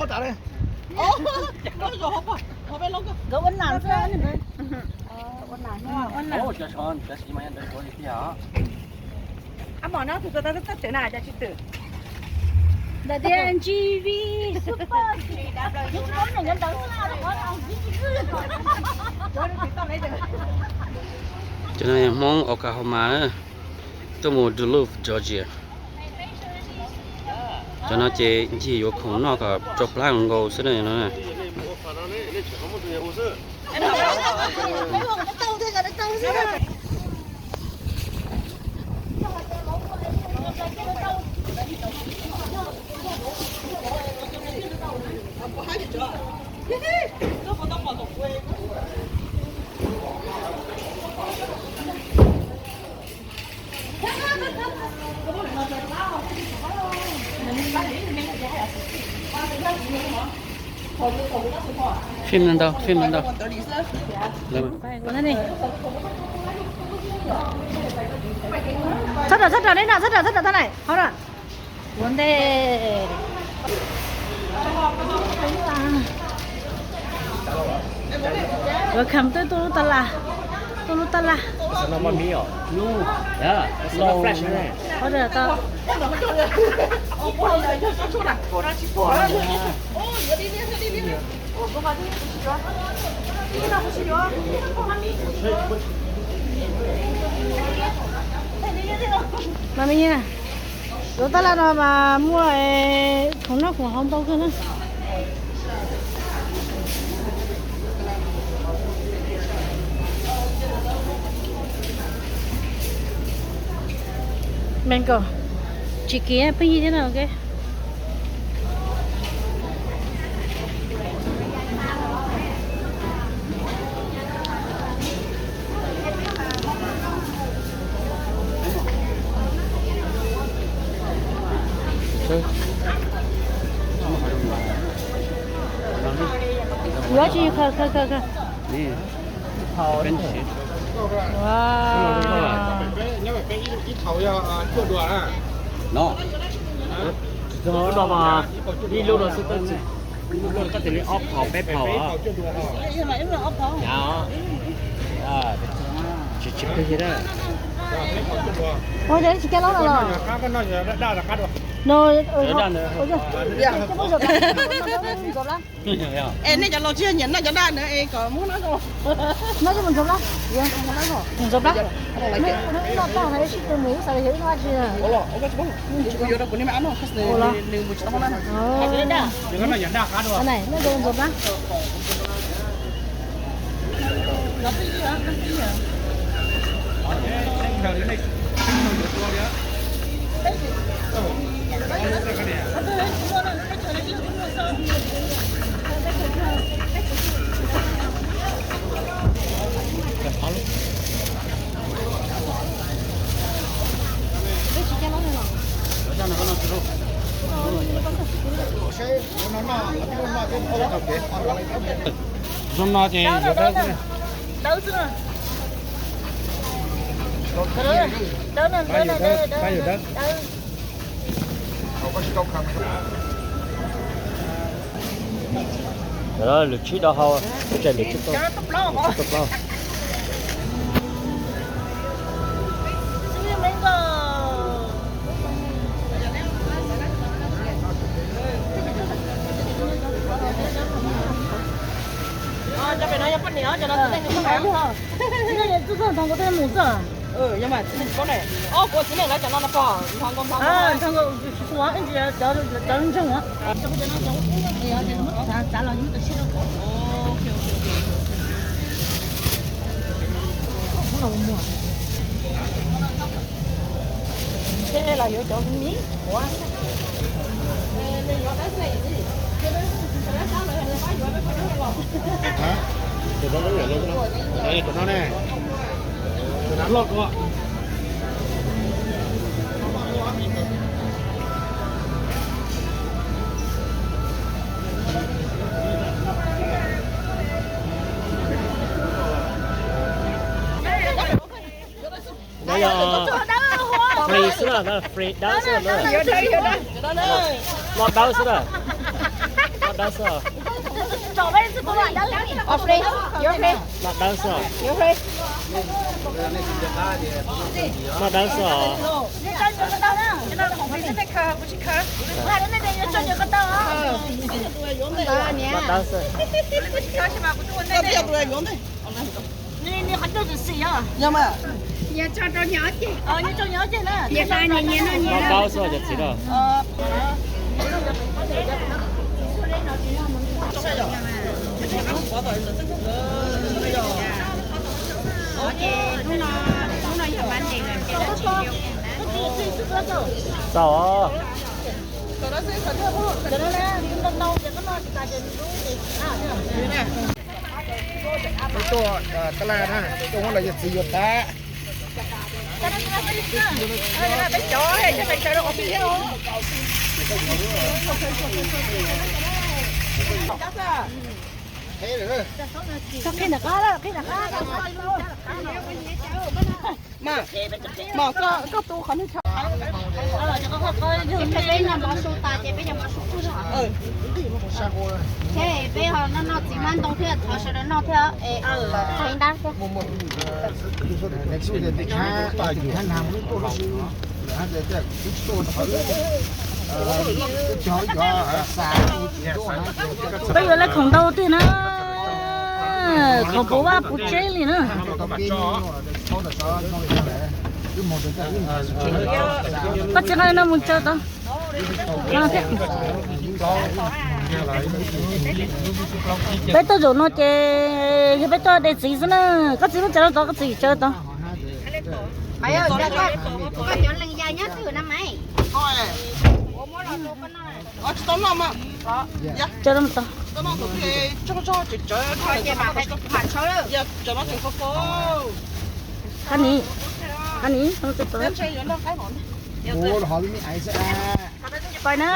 Nkawd ua nas xwb. Ua nas. Ab mom no tus tau txawm na cas tsis twm. Ntawm tias G V Super. Cov no Hmoob Oklahoma na, tuaj mus Duluth, Georgia. Cov no ces ncig yuav khoom noj kom rau plab nkaus xwb no. Phim no ntau, phim no ntau. Txhob rau, txhob rau, txhob rau, txhob rau, txhob rau. Ua ntej. Welcome, tuaj tuaj lub tab laj, tuaj lub tab laj. Order tau. Mas me, lub tab laj no mas muaj khoom noj khoom haus ntau kawg na. Mango, tsis kiv pheej yig thiab no. Yuav tsis khaws, khaws, khaws, khaws. Wow. Ib lub no xwb, koj tias li ob phaum peb phaum. Tsis, tsis plig thiab. Ua cas tsis cab lab no los? No, muab zaum plab. Es nej cov laus tsis yog nyiam noj cov daj na es kom muab no. No coj mus ntxuav plab. Ntxuav plab. Noj tag no ib sij twg mus xav li yog ib hnub dab tsi. Yuav rau kuv niag me ab noj, nws mus tsis tau hoob na. Noj ntxuav plab. Zoo no ces dawb xwb. Dawb, dawb, dawb, dawb. Lwm tshib do hau, lwm tshib do plaub. Cov pem no yog poj niam, cov no txiv neej nws poj niam. Txiv neej nws txoj ntog kuv tej mus xwb. Yog mas txiv neej paub ne. Os, kuv txiv neej lawv cov no no pog, nrog nkauj nrog nkauj. Cov ntseeg. Seb los yuav cov miv. Cov no ne, cov no loj dua. No yog free xwb na, free dawb xwb na. Loj dawb xwb na. Loj Dawb xwb. Free, you're free. Noj dawb xwb os. You're free. Noj dawb xwb os. Noj dawb xwb. Noj dawb xwb cov txiv na. Txaus. Tuaj, tab laj na, tuaj muab los yog txiv yuav pab. Mas, mas koj, koj tu qhov Peb noj mov su tas ces peb cov mov su twg los? Peb ho noj noj txiv hmab ntoo thiab thov sawv daws noj thiab es hais ntab thiab. Peb yuav lawv khoom ntau tiag na, khoom puv vaj puv tsev li na. Koj tsis nqa no mus tsaws tod. Peb tuaj zaum no ces yog peb tuaj de txiv xwb na. Koj txiv muab tsaws rau tod, koj txiv tsaws tod. Tsaws rau tod. Qab ni, qab ni, pais na.